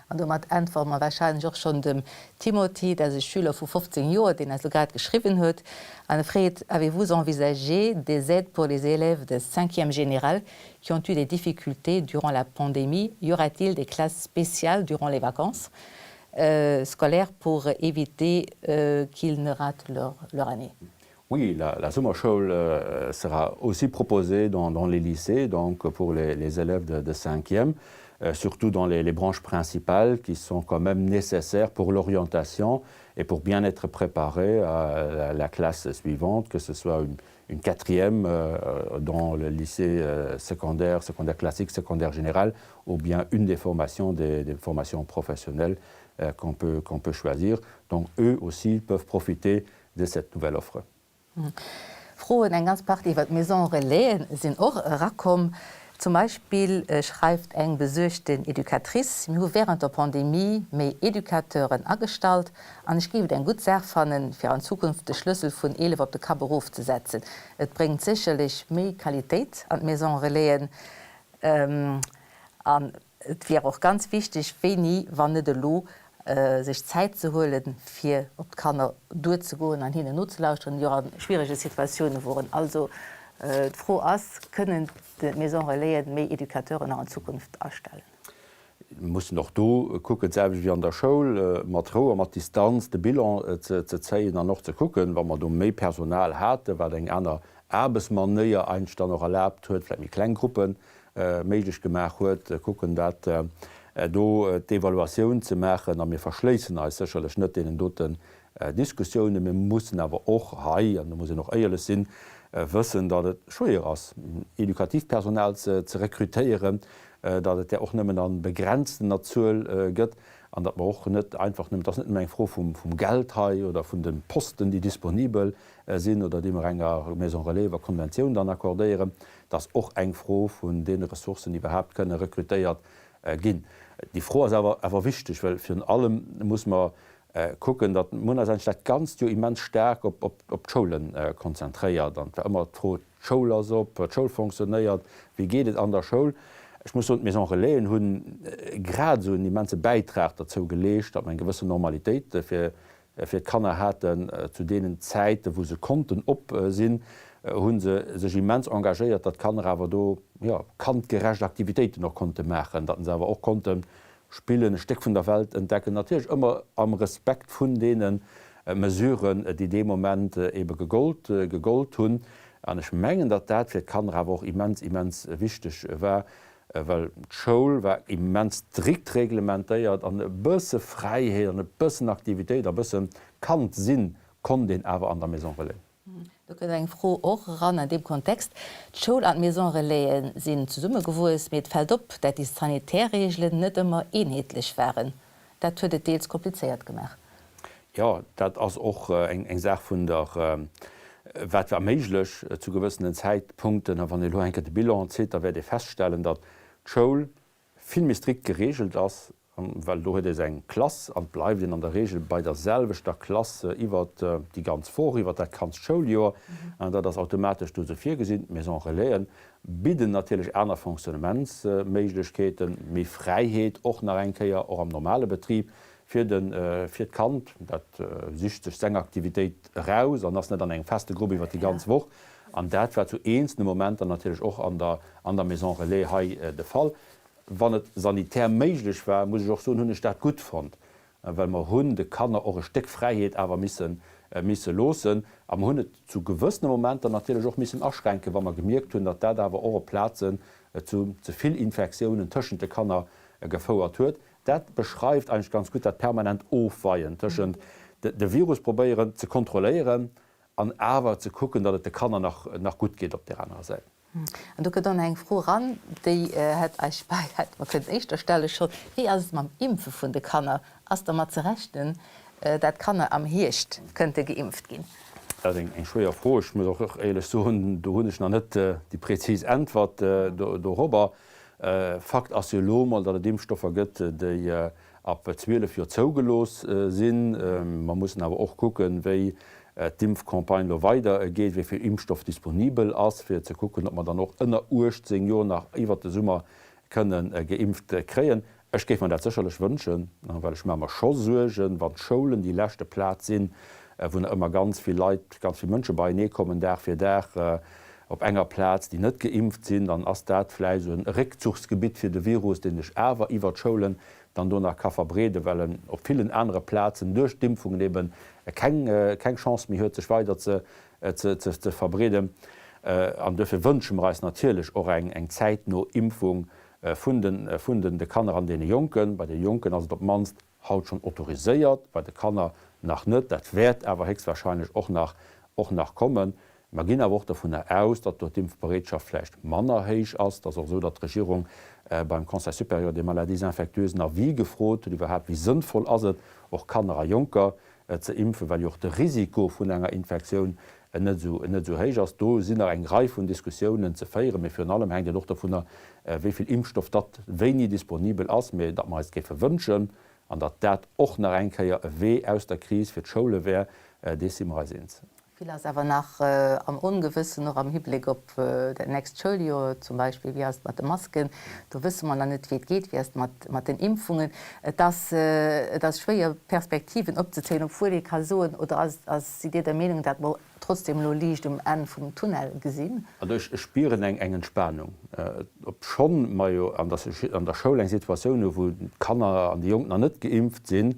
An domat äntwere mer warscheinlech och schonn dem Timothy, dat ass e Schüler vu 15 Joer, deen eis elo grad geschriwwen huet an e freet, Avez-vous envisagé des aides pour les élèves de cinquième générale qui ont eu des difficultés durant la pandémie? Y aura-t-il des classes spéciales durant les vacances scolaires pour éviter qu'ils ne ratent leur leur année? Oui, la, la Summerschoul sera aussi proposée dans, dans les lycées, donc pour les, les élèves de, de 5e, euh, surtout dans les, les branches principales qui sont quand même nécessaires pour l'orientation et pour bien être préparé à la, la classe suivante, que ce soit une, une quatrième euh, dans le lycée euh, secondaire, secondaire classique, secondaire général, ou bien une des formations des, des formations professionnelles euh, qu'on peut, qu'on peut choisir. Donc eux aussi peuvent profiter de cette nouvelle offre. Froen, eng ganz Partie iwwer d'Maison Relaisen sinn och erakomm. Zum Beispill schreift eng besuergten Educatrice, Mir hu wärend der Pandemie méi Educateuren agestallt an ech géif et eng gutt Saach fannen, fir an Zukunft de Schlëssel vun 11 op de Kapp erofzesetzen. Et bréngt sécherlech méi Qualitéit an d'Maison Relaisen an Et wier och ganz wichteg, wéini, wann net elo, sech Zäit ze huelen, fir op d'Kanner duerzegoen an hinnen nozelauschteren, déi och a schwierege Situatioune woren. Also d'Fro ass, Kënnen d'Maisons Relaisen méi Educateuren nach an Zukunft astellen? Mir mussen och do kucken, d'selwecht wéi an der Schoul, mat Rou a mat Distanz de Bilan ze zéien an och ze kucken, wa mer do méi Personal haten, wat eng aner Aarbechtsmanéier eigentlech dann och erlaabt huet, vläicht méi kleng Gruppen méiglech gemaach huet, kucken, dat. do d'Evaluatioun ze maachen. A mir verschléissen eis sécherlech net deenen doten Diskussiounen. Mir mussen awer och hei, an do muss een och éierlech sinn, wëssen, datt et schwéier ass, edukatiivt Personal ze rekrutéieren, datt et där och nëmmen a begrenztener Zuel gëtt an datt mer och net einfach nëmmen, et ass net nëmmen eng Fro vum Geld hei oder vun de Posten, déi disponibel sinn oder déi mer enger Maison relais iwwer Konventioun dann accordéieren, et ass och eng Fro vun deene Ressourcen, déi iwwerhaapt kënne rekrutéiert ginn. Déi Fro ass awer awer wichteg, well virun allem muss mer kucken, datt mir hunn eis eigentlech dat ganzt Joer immens staark op op d'Schoule konzentréiert an et war ëmmer d'Fro, d'Schoul ass op, d'Schoul fonctionnéiert, wéi geet et an der Schoul? Ech muss soen, d'Maison Relaisen hunn grad esou en immense Bäitrag derzou geleescht, datt mer eng gewëssen Normalitéit fir fir d'Kanner haten. Zu deenen Zäiten, wou se konnten op sinn, hu se sech immens engagéiert, datt d'Kanner awer do, jo, kandgerecht Aktivitéiten och konnte maachen, datt se awer och konnte spillen, e Stéck vun der Welt entdecken, natierlech ëmmer am Respekt vun deene Mesuren, déi dee Moment ebe gegollt gegollt hunn. An ech mengen, datt dat fir d'Kanner awer och immens, immens wichteg war, well d'Schoul war immens strikt reglementéiert an e bësse Fräiheet an e bëssen Aktivitéit a bësse Kand sinn konnt een awer an der Maison Relais. Do kënnt eng Fro och eran an deem Kontext. D'Schoul an d'Maison Relaisen sinn zesummegewuess, mee et fält op, dat déi sanitär Reegelen net ëmmer eenheetlech waren. Dat huet et deels komplizéiert gemaach. Jo, dat ass och eng Saach vun der, wat war méiglech zu gewëssenen Zäitpunkten. A wann ee elo eng Kéier de Bilan zitt, da wäert ee feststellen, datt d'Schoul vill méi strikt geregelt ass, well do huet ee seng Klass an et bleift een an der Regel bei der selwechter Klass iwwert déi ganz Woch, iwwert dat ganzt Schouljoer. Dat ass automatesch do esou virgesinn. D'Maisons Relaisen bidden natierlech aner Fonctionnementsméiglechkeeten, méi Fräiheet och nach eng Kéier, och am normale Betrib, fir de fir d'Kand. Dat sicht sech seng Aktivitéit eraus an ass net an engem feste Grupp iwwert déi ganz Woch. An dat war zu eenzelne Momenter natierlech och an der an der Maison Relais hei de Fall. Wann et sanitär méiglech war, muss ech och soen, hunn ech dat gutt fonnt, well mer hunn de Kanner och e Stéck Fräiheet awer misse misse loossen. A mer hunn et zu gewëssene Momenter natierlech och missen aschränken, wa mer gemierkt hunn, datt dat awer och op Plazen zu ze vill Infektiounen tëschent de Kanner gefouert huet. Dat beschreift eigentlech ganz gutt dat permanent Ofweien tëschent de Virus probéieren ze kontrolléieren an awer ze kucken, datt et de Kanner nach nach gutt geet op där anerer Säit. An do kënnt och nach eng Fro eran, déi hätt eis bei hätt mer kënnen éischter stelle schonn, Wéi ass et mam Impfe vun de Kanner? Ass dermat ze rechnen, dat d'Kanner am Hierscht kënnte geimpft ginn? Dat ass eng schwéier Fro. Ech muss och éierlech soen, do hunn ech nach net déi prezis Äntwert dorobber. Fakt ass jo elo emol, datt et Impfstoffer gëtt, déi ab 12 Joer zougelooss sinn. Mer mussen awer och kucken, wéi d'Impfcampagne elo weider geet, wéi vill Impfstoff disponibel ass, fir ze kucken, ob mer dann och ënner 18 Joer nach iwwert de Summer kënne geimpft kréien. Ech géif mer dat sécherlech wënschen, well ech maache mer scho Suergen, wann d'Schoulen déi leschte Plaz sinn, wou nach ëmmer ganz vill Leit, ganz vill Mënsche beienee kommen, Dag fir Dag op enger Plaz, déi net geimpft sinn, dann ass dat vläicht esou e Réckzuchsgebitt fir de Virus, deen sech awer iwwert d'Schoulen dann do nach ka verbreeden, well en op villen anere Plazen duerch d'Impfungen eben keng keng Chance méi huet, sech weider ze ze verbreeden. An duerfir wënsche mer eis natierlech och eng eng zäitno Impfung vun den vun den de Kanner an deene Jonken. Bei de Jonken ass et op d'mannst haut schonn autoriséiert, bei de Kanner nach net. Dat wäert awer héchstwahrscheinlech och nach och nach kommen. Mer ginn awer och dovunner aus, datt do d'Impfbereetschaft vläicht manner héich ass. Et ass och esou, datt d'Regierung beim Conseil supérieur des maladies infectieuses en Avis gefrot huet iwwerhaapt, wéi sënnvoll ass et, och Kanner a Jonker ze impfen, well jo och de Risiko vun enger Infektioun net esou net esou héich ass. Do sinn nach eng Rei vun Diskussiounen ze féieren, mee virun allem hänkt et och dovunner, wéi vill Impfstoff datt wéini disponibel ass. Mee datt mer eis et géife wënschen an datt dat och nach eng Kéier e Wee aus der Kris fir d'Schoule wär, dees si mer eis eens. Vill ass awer nach am Ongewëssen, och am Hibléck op dat nächst Schouljoer zum Beispill. Wéi ass et mat de Masken? Do wësse mer nach net, wéi et geet. Wéi ass et mat den Impfungen? Et ass, et ass schwéier, Perspektiven opzezéien, obwuel ee ka soen, oder ass, ass, sidd Dir der Meenung, datt mer trotzdem elo Liicht um Enn vum Tunnel gesinn? Also ech spieren eng, eng Entspanung, obschonn mer jo an der, an der Schoul eng Situatioun hu wou d'Kanner an déi Jonk nach net geimpft sinn,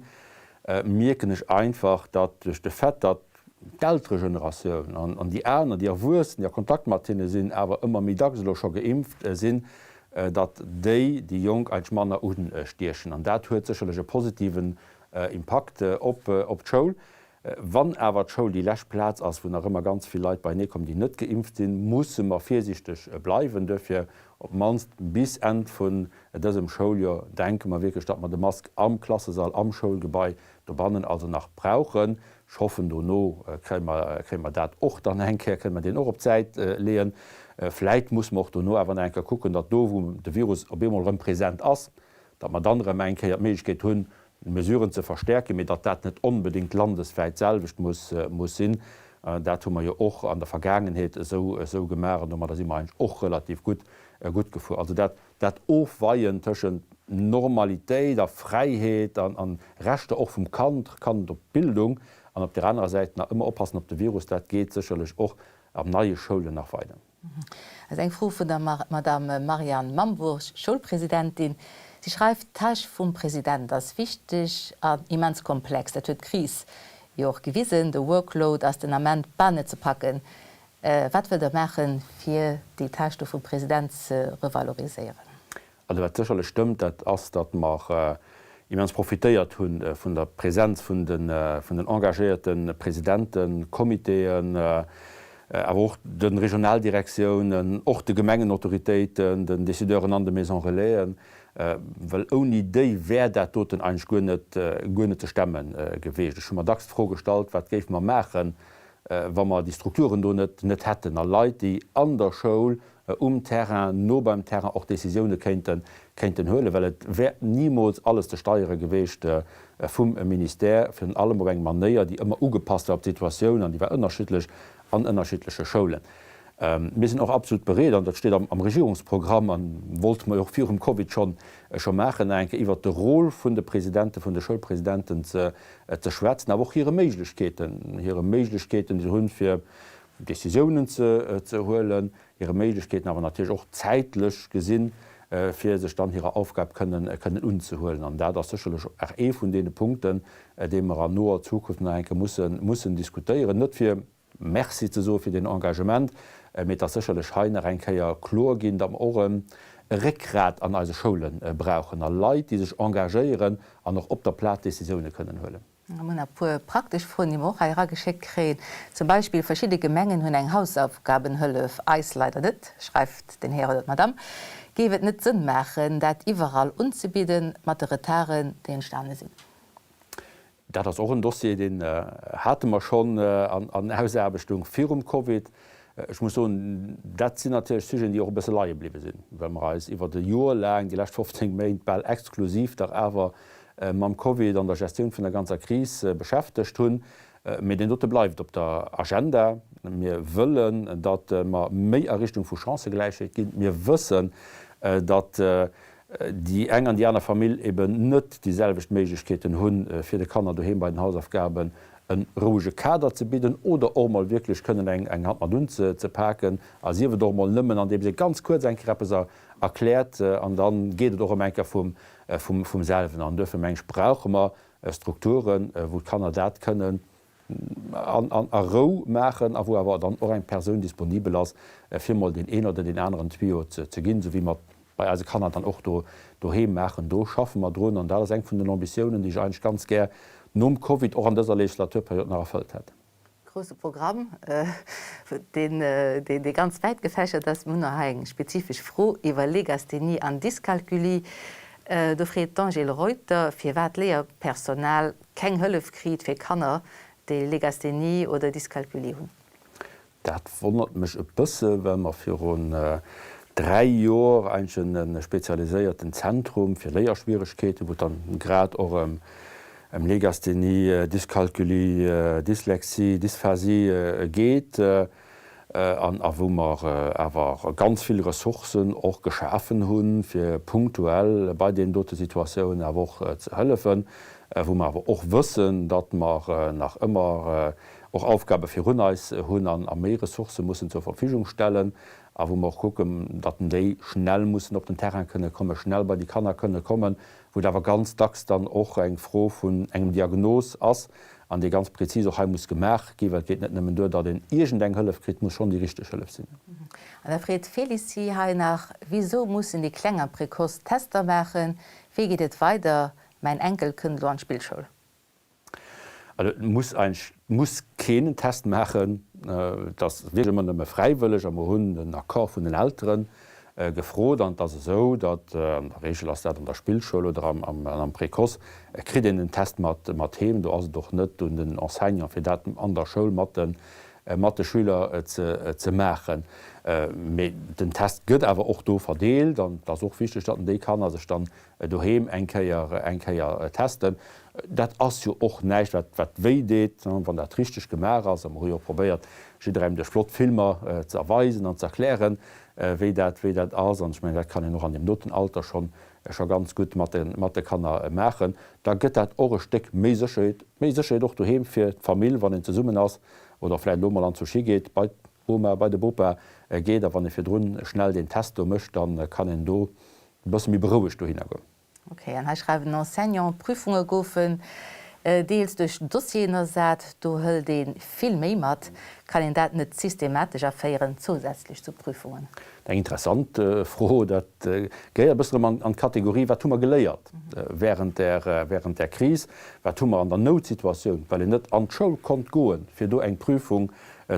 mierken ech einfach, datt duerch de Fait, datt d'Elteregeneratioun an déi aner, déi Erwuessen, déi a Kontakt mat hinne sinn, awer ëmmer méi dacks elo scho geimpft sinn. datt déi déi Jonk eigentlech manner unstiechen. An dat huet sécherlech e positiven Impakt op d'Schoul. Wann awer d'Schoul déi lescht Plaz ass, wou nach ëmmer ganz vill Leit beienee kommen, déi net geimpft sinn, musse mer virsiichteg bleiwen. Duerfir op d'mannst bis Enn vun dësem Schouljoer denke mer wierklech, datt mer de Mask am Klassesall, am Schoulgebai dobannen also nach brauchen. Ech hoffen, dono kréie mer, kréie mer dat och dann eng Kéier, kënne mer deen och op d'Säit leeën. Vläit musse mer och dono awer nach eng Kéier kucken, datt do, wou de Virus op eemol erëm present ass, datt mer dann erëm eng Kéier d'Méiglechkeet hunn, Mesuren ze verstärken, mee datt dat net onbedéngt landeswäit d'selwecht muss muss sinn, dat hu mer jo och an der Vergaangenheet esou esou gemaach an domadder si mer eigentlech och relativ gutt gutt gefuer. Also dat dat Ofweien tëschent Normalitéit a Fräiheet an an Rechter och vum Kand, Kand op Bildung, an op där anerer Säit nach ëmmer oppassen op de Virus, dat geet sécherlech och am neie Schoulen nach weider. Dat ass eng Fro vun der Madame Marianne Mambourg, Schoulpresidentin. Si schreift, D'Tâche vum President ass wichteg an immens komplex. Dat huet d'Kris jo och gewisen. De Workload ass den Ament bal net ze packen. Wat wëllt Der maachen, fir déi Tâche do vum President ze revaloriséieren? Also wat sécherlech stëmmt, dat ass, datt mer immens profitéiert hu vun der Präsenz vun den engagéierte Presidenten, Comitéen, awer och de Regionaldirektiounen, och de Gemengenautoritéiten, den Décideuren an de Maisons Relaisen, well ouni déi wär dat doten eigentlech guer net, guer net ze stemme geweecht. Ech hu mer dacks d'Fro gestallt, wat géife mer maachen, wa mer déi Strukturen do net, net hätten a Leit, déi an der Schoul um Terrain, no beim Terrain och Décisioune kéinten, kéinten huelen, well et wär nimools alles ze steiere geweecht vum Ministère, virun allem op eng Manéier, déi ëmmer ugepasst war op d'Situatioun an déi war ënnerschiddlech an ënnerschiddleche Schoulen. Mir sinn och absolut bereet, an dat steet am Regierungsprogramm a wollte mer jo och virum Covid schonn, scho maachen, nach eng Kéier iwwert de Rôle vun de Presidenten, vun de Schoulpresidenten ze, ze schwätzen, awer och hire Méiglechkeeten, hire Méiglechkeeten, déi se hunn, fir Décisiounen ze huelen, hire Méiglechkeeten, awer natierlech och zäitlech gesinn, fir sech dann hirer Aufgab kënnen unzehuelen. An dat ass sécherlech och ee vun deene Punkten, dee mer an noer Zukunft nach eng Kéier mussen diskutéieren, net fir Merci ze soe fir deen Engagement, mee et ass sécherlech hei nach eng Kéier kloer ginn, datt mer och e Réckgrat an eise Schoule brauchen a Leit, déi sech engagéieren an och op der Plaz Décisioune kënnen huelen. Mir hunn e puer praktesch Froen, déi mer och hei erageschéckt kréien. Zum Beispill, Verschidde Gemengen hunn eng Hausaufgabenhëllef, eis leider net, schreift den Här oder d'Madame. Géif et net Sënn maachen, dat iwwerall unzebidden, mat de Retarden, déi entstane sinn? Dat ass och en Dossier, deen hate mer schonn an Ausaarbechtung virum Covid. Ech muss soen, dat sinn natierlech Sujeten, déi och e bësse leie bliwwe sinn, well mer eis iwwert e Joer laang, déi lescht 15 Méint, bal exklusiv dach awer mam Covid an der Gestioun vun der ganzer Kris beschäftegt hunn. Mee deen dote bleift op der Agenda. Mir wëllen, datt mer méi a Richtung vu Chancëgläichheet ginn. Mir wëssen, datt déi eng an déi aner Famill eben net déi selwecht Méiglechkeeten hunn, fir de Kanner doheem bei den Hausaufgaben e rouege Kader ze bidden oder och emol wierklech kënnen eng Hand mat unzepaken, a sief et och emol nëmmen andeems ee ganz kuerz eng Kéier eppes erkläert an da geet et och erëm eng Kéier vum selwen. An duerfir, meng ech, brauche mer Strukturen, wou d'Kanner dat kënnen a Rou maachen a wou awer dann och eng Persoun disponibel ass, fir mol deen een oder deen aneren Tuyau ze ginn, esou wéi mer et bei eise Kanner dann och do doheem maachen. Do schaffe mer drun an dat ass eng vun den Ambitiounen, déi ech eigentlech ganz gär nom Covid och an dëser Legislaturperiod nach erfëllt hätt. Grousse Programm, deen ganz wäit gefächert ass. Mir hunn och hei eng spezifesch Fro iwwer Legasthenie an Dyskalkulie. Do freet d'Angèle Reuter, firwat d'Léierpersonal keng Hëllef kriit fir Kanner, déi Legasthenie oder Dyskalkulie hunn. Dat wonnert mech e bësse, well mer virun 3 Jor eigentlech e spezialiséierten Zentrum fir Léierschwieregkeeten, wou et dann grad och ëm Legasthenie, Dyskalkulie, Dyslexie, Dysphasie geet, an a wou mer awer ganz vill Ressourcen och geschafen hunn, fir punktuell bei deenen dote Situatiounen awer och ze hëllefen, wou mer awer och wëssen, datt mer nach ëmmer och Aufgabe virun eis hunn an a méi Ressourcë mussen zur Verfügung stellen a wou mer och kucken, datt déi schnell mussen op den Terrain kënne kommen, schnell bei déi Kanner kënne kommen, wou et awer ganz dacks dann och eng Fro vun engem Diagnos ass. An dee ganz prezis och hei muss gemaach ginn, well et geet net nëmmen duer, datt een iergendeng Hëllef kritt, et muss schonn déi richteg Hëllef sinn. An da freet d'Félicie hei nach, Wisou mussen déi Kleng am Précoce Tester maachen? Wéi geet et weider? Mäin Enkel kënnt elo an d'Spillschoul. Also et muss eigentlech muss keen en Test maachen. Et ass wierklech ëmmer nëmme fräiwëlleg a mer hunn den Accord vun den Eltere gefrot an et ass esou, datt, an der Regel ass dat an der Spillschoul oder am Précoce, kritt een den Test mat mat heem. Do ass et och net un den Enseignant fir dat an der Schoul mat de mat de Schüler ze ze maachen. Mee den Test gëtt awer och do verdeelt an et ass och wichteg, datt déi Kanner sech dann doheem eng Kéier eng Kéier testen. Dat ass jo och näischt wat wat wéi deet, wann dat richteg gemaach ass. A mer hu jo och probéiert jidderengem duerch flott Filmer ze erweisen an ze erklären, wéi dat wéi dat ass. An ech mengen, dat kann een och an deem doten Alter schonn scho ganz gutt mat de mat de Kanner maachen. Da gëtt dat och e Stéck méi Sécherheet, méi Sécherheet och doheem fir d'Famill, wann een zesummen ass oder vläicht elo mol anzwousch higeet bei d'Boma, bei de Bopa geet. A wann ee virdrun schnell deen Test do mécht, da kann een do e bësse méi berouegt dohinner goen. Ok, an hei schreiwen Enseignant, Prüfunge goufen deels duerch Dossieren ersat, do hëlt ee vill méi mat. Kann een dat net systematesch aféieren, zousätzlech zu Prüfungen? Eng interessant Fro. Dat gehéiert e bëssen erëm an d'Kategorie, Wat hu mer geléiert während där, während där Kris? Wat hu mer an der Noutsituatioun, well een net an d'Schoul konnt goen, fir do eng Prüfung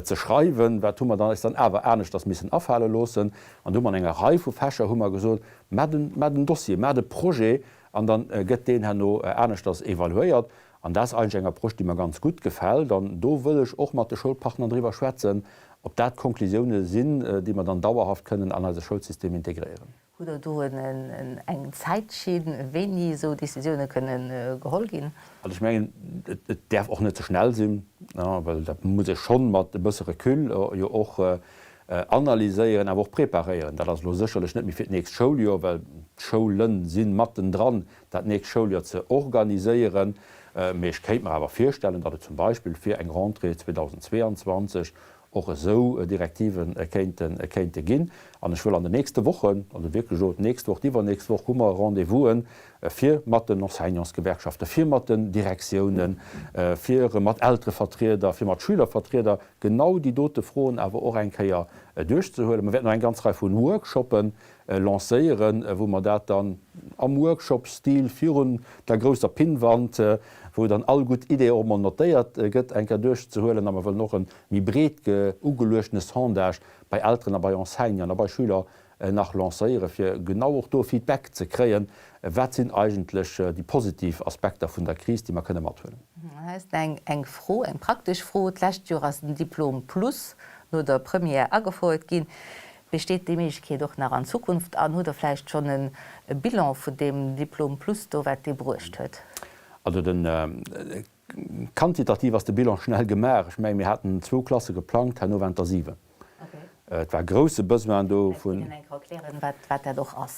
ze schreiwen, wat hu mer dann eis dann awer aneschters missen afale loossen? An do hu mer an enger Rei vu Fächer hu mer gesot, Maacht en, maacht en Dossier, maacht e Projet an da gëtt deen herno aneschters evaluéiert. An dat ass eigentlech eng Approche, déi mer ganz gutt gefält. An do wëll ech och mat de Schoulpartner driwwer schwätzen, ob dat Konklusiounen sinn, déi mer dann dauerhaft kënnen an eise Schoulsystem integréieren. Hutt Der do eng Zäitschinn, wéini esou Décisioune kënnen geholl ginn? Also ech mengen, et däerf och net ze schnell sinn, well dat muss ee schonn mat e bësse Recul jo och Analyséieren, awer och preparéieren. Dat ass elo sécherlech net méi fir d'nächst Schouljoer, well d'Schoule si mattendran, dat nächst Schouljoer ze organiséieren. Mee ech kéint mer awer virstellen, datt et zum Beispill fir eng Rentrée 2022 och esou Direktive kéinte ginn. An ech wëll an den nächste Wochen, also wierklech elo d'nächst Woch, d'iwwernächst Woch hu mer Rendez-vousen, fir mat den Enseignantsgewerkschaften, fir mat den Direktiounen, fir mat Elterevertrieder, fir mat Schülervertrieder genau déi dote Froen awer och eng Kéier duerchzehuelen. Mer wäerten och eng ganz Rei vu Workshoppe lancéieren, wou mer dat dann am Workshop-Stil virun der grousser Pinnwand, wou dann all gutt Idee och emol notéiert gëtt, eng Kéier duerchzehuelen. A mer wëllen och e méi breet ugeluechtene Sondage bei Elteren a bei Enseignanten a bei Schüler nach lancéieren, fir genau och do Feedback ze kréien, wat sinn eigentlech déi positiv Aspekter vun der Kris, déi mer kënne mathuelen. Hei ass eng Fro, eng praktesch Fro, D'lescht Joer ass den Diplom plus no der Première agefouert ginn. Besteet déi Méiglechkeet och nach an Zukunft an hutt Der vläicht schonn e Bilan vun deem Diplom plus do, wat dee bruecht huet? Also den Quantitativ ass de Bilan schnell gemaach. Ech mengen, mir haten zwou Klasse geplangt, herno waren et der 7. Et war grousse Besoin do vun.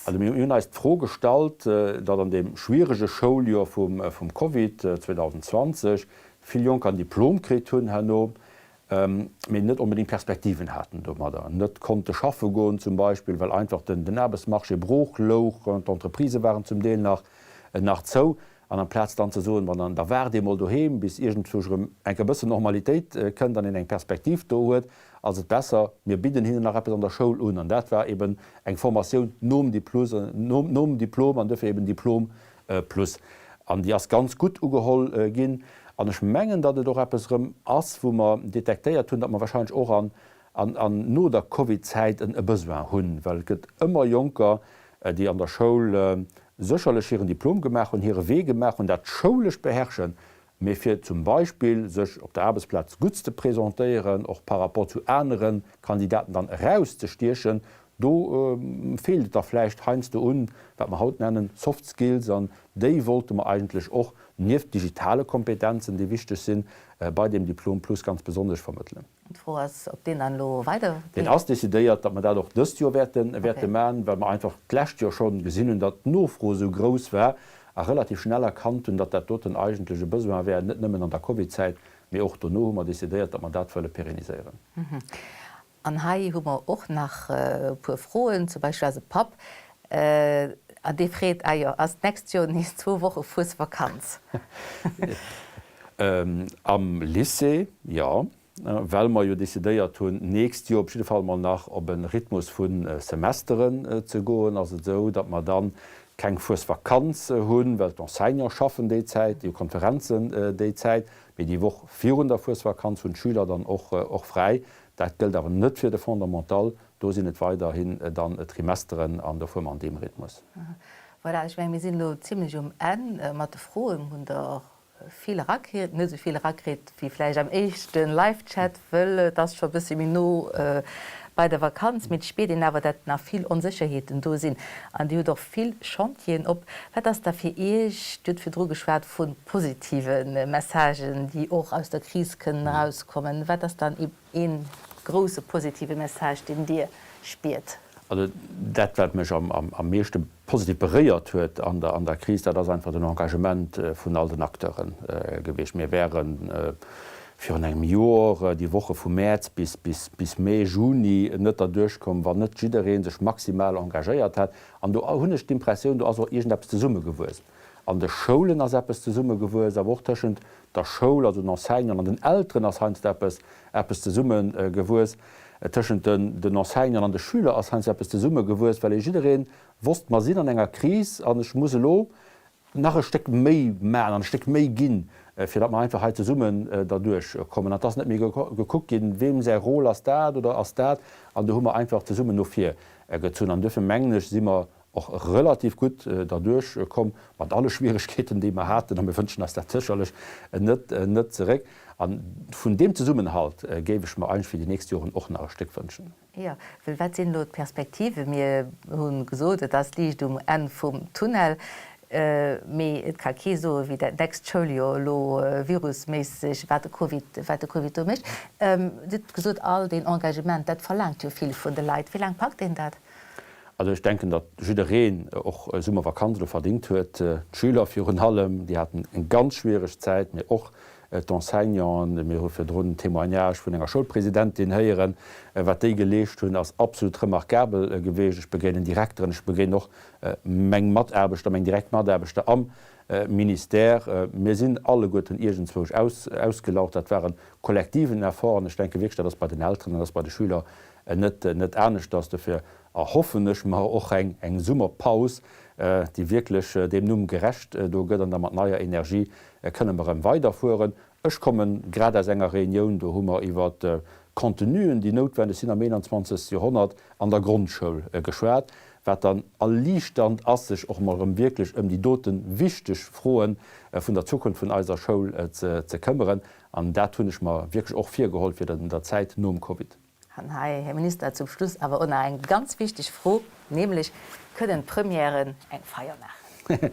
Also mir hunn eis d'Fro gestallt, datt an deem schwierege Schouljoer vum Covid 2020 vill Jonker en Diplom kritt hunn herno, mee net onbedéngt Perspektiven haten domadder, net konnte schaffe goen zum Beispill, well einfach den Aarbechtsmarché brooch louch, d'Entreprisë waren zum Deel nach zou. An amplaz dann ze soen, ma dann da waart ee mol doheem, bis iergendwousch erëm eng e bëssen Normalitéit kënnt an een eng Perspektiv do huet, ass et besser, mir bidden hinnen nach eppes an der Schoul un. An dat war eben eng Formatioun nom nom Diplom an duerfir eben Diplom plus. An déi ass ganz gutt ugeholl ginn. An ech mengen, datt et och eppes erëm ass, wou mer detektéiert hunn, datt mer wahrscheinlech och an an no der Covid-Zäit e Besoin hunn, well et gëtt ëmmer Jonker, déi an der Schoul sécherlech hiren Diplom gemaach hunn, hire Wee gemaach hunn, dat Schoulescht beherrschen, mee fir zum Beispill sech op der Aarbechtsplaz gutt ze presentéieren, och par rapport zu anere Kandidaten dann erauszestiechen, do feelt et da vläicht heiansdo un, wat mer haut nennen Soft Skills, an déi wollte mer eigentlech och nieft digitale Kompetenzen, déi wichteg sinn, bei deem Diplom plus ganz besonnesch vermëttelen. D'Fro ass, ob deen dann elo weider geet. Et ass decidéiert, datt mer dat och dëst Joer wäerte wäerte maachen, well mer einfach d'lescht Joer scho gesinn hunn, datt d'Nofro esou grouss war a relativ schnell erkannt hunn, datt dat doten eigentlech e Besoin wär, net nëmmen an der Covidzäit, mee och dono hu mer decidéiert, datt mer dat wëlle pérenniséieren. An hei hu mer och nach e puer Froen. Zum Beispill eise Papp, an dee freet, Ah jo, ass d'nächst Joer nees zwou Woche Fuesvakanz? Am Lycée, jo, well mer jo decidéiert hunn, d'nächst Joer op jidde Fall mol nach op e Rhythmus vu Semesteren ze goen, ass et esou, datt mer dann keng Fuesvakanz hunn, well d'Enseignants schaffen déi Zäit, déi hu Konferenzen déi Zäit, mee déi Woch virun der Fuesvakanz hunn d'Schüler dann och fräi. Dat gëllt awer net fir de Fondamental, do sinn et weiderhin dann Trimesteren an do fuere mer an deem Rhythmus. Voilà, ech mengen, mir sinn elo zimlech um Enn mat de Froen. Hunn der vill erakritt, net esou vill erakritt wéi vläicht am éischte Live-Chat, wëll et ass scho e bësse méi no bei der Vakanz, mee et spiert een awer, dat nach vill Onsécherheeten do sinn an Dir hutt och vill Chantieren op. Wat ass da fir Iech, Dir hutt virdru geschwat vu positive Messagen, déi och aus der Kris kënnen erauskommen, wat ass dann ee grousse positive Message, deen Dir spiert? Also dat, wat mech am meeschte positiv beréiert huet an der Kris, dat ass einfach den Engagement vun all den Acteure gewiescht. Mir wäre virun engem Jor, déi Woche vu Mäerz bis Mee, Juni, net derduerch komm, wann net jidderee sech maximal engagéiert hätt. An do hunn ech d'Impressioun, do ass och iergendeppes zesummegewuess. An de Schoulen ass eppes zesummegewuess, awer och tëschent der Schoul, also den Enseignanten an den Elteren ass heiansdo eppes, eppes zesummegewuess. Tëschent den, den Enseignanten an de Schüler ass heiansdo eppes zesummegewuess, well ee jidderee wosst, mer sinn an enger Kris an ech muss elo nach e Stéck méi maachen an e Stéck méi ginn, fir datt mer einfach hei zesummen derduerch kommen. An et ass net méi gekuckt ginn, weem säi Rôle ass dat oder ass dat. An do hu mer einfach zesummen no vir gezunn. An duerfir mengen ech, si mer och relativ gutt derduerch komm, mat alle Schwieregkeeten, déi mer haten, a mir wënschen eis dat sécherlech net net zeréck. A vun deem Zesummenhalt géif ech mer eigentlech fir déi nächst Joren och nach e Stéck wënschen. Jo, well wat sinn elo d'Perspektiven? Mir hu gesot, et ass Liicht um Enn vum Tunnel, mee et ka kee soen, wéi dat nächst Schouljoer elo virusméisseg, wat de Covid, wat de Covid do mécht. Dir hutt gesot, all deen Engagement, dat verlaangt jo vill vun de Leit. Wéi laang packt een dat? Also ech denken, datt jiddereen och Summervakanz elo verdingt huet, d'Schüler virun allem, déi haten eng ganz schwiereg Zäit, mee och d'Enseignanten. Mir hu virdrun en Témoignage vun enger Schoulpresidentin héieren. Wat déi geleescht hunn, ass absolut remarkabel geweecht. Ech begéinen Direkteren, ech begéinen och meng Mataarbechter, meng direkt Mataarbechter am Ministère. Mir sinn alleguerten iergendzwousch ausgelaugt. Dat war e kollektiven Effort an ech denke wierklech, dat ass bei den Elteren, dat ass bei de Schüler net net aneschters. Dofir erhoffen ech mer och eng eng Summerpaus, déi wierklech deem Numm gerecht do gëtt an da mat neier Energie kënne mer erëm weiderfueren. Ech komme grad aus enger Reunioun, do hu mer iwwer Contenuen, déi noutwendeg sinn am 21. Joerhonnert an der Grondschoul geschwat, wat dann erliichternd ass, sech och mol erëm wierklech ëm déi dote wichteg Froe vun der Zukunft vun eiser Schoul ze këmmeren. An dat hunn ech mer wierklech och virgeholl fir an der Zäit nom Covid. An hei, Här Minister, zum Schluss awer och nach eng ganz wichteg Fro, nämlech, Kënnen d'Premièren eng Feier maachen?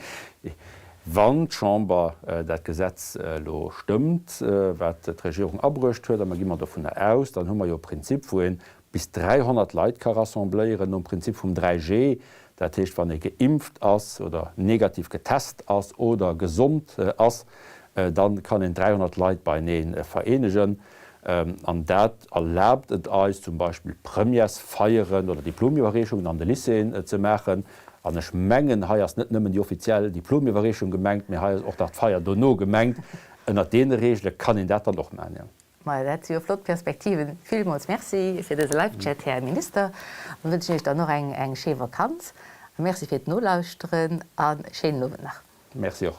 Wann d'Chamber dat Gesetz elo stëmmt, wat d'Regierung abruecht huet, a mer gi mer dovunner aus, dann hu mer jo e Prinzip, wou ee bis 300 Leit ka rassembléieren, nom Prinzip vum 3G, dat heescht, wann ee geimpft ass oder negativ getest ass oder gesond ass, da kann een 300 Leit beienee vereenegen. An dat erlaabt et eis zum Beispill Premièresfeieren oder Diplomiwwerreechungen an de Lycéeën ze maachen. An ech mengen, hei ass net nëmmen déi offiziell Diplomiwwerreechung gemengt, mee hei ass och nach d'Feier dono gemengt. Ënnert deene Reegele kann een dat dann och maachen, jo. Majo, dat si jo flott Perspektiven. Villmools Merci fir dëse Live-Chat, Här Minister. Mir wënschen Iech dann och eng schéi Vakanz. A Merci fir d'Nolauschteren a schéinen Owend nach. Merci och.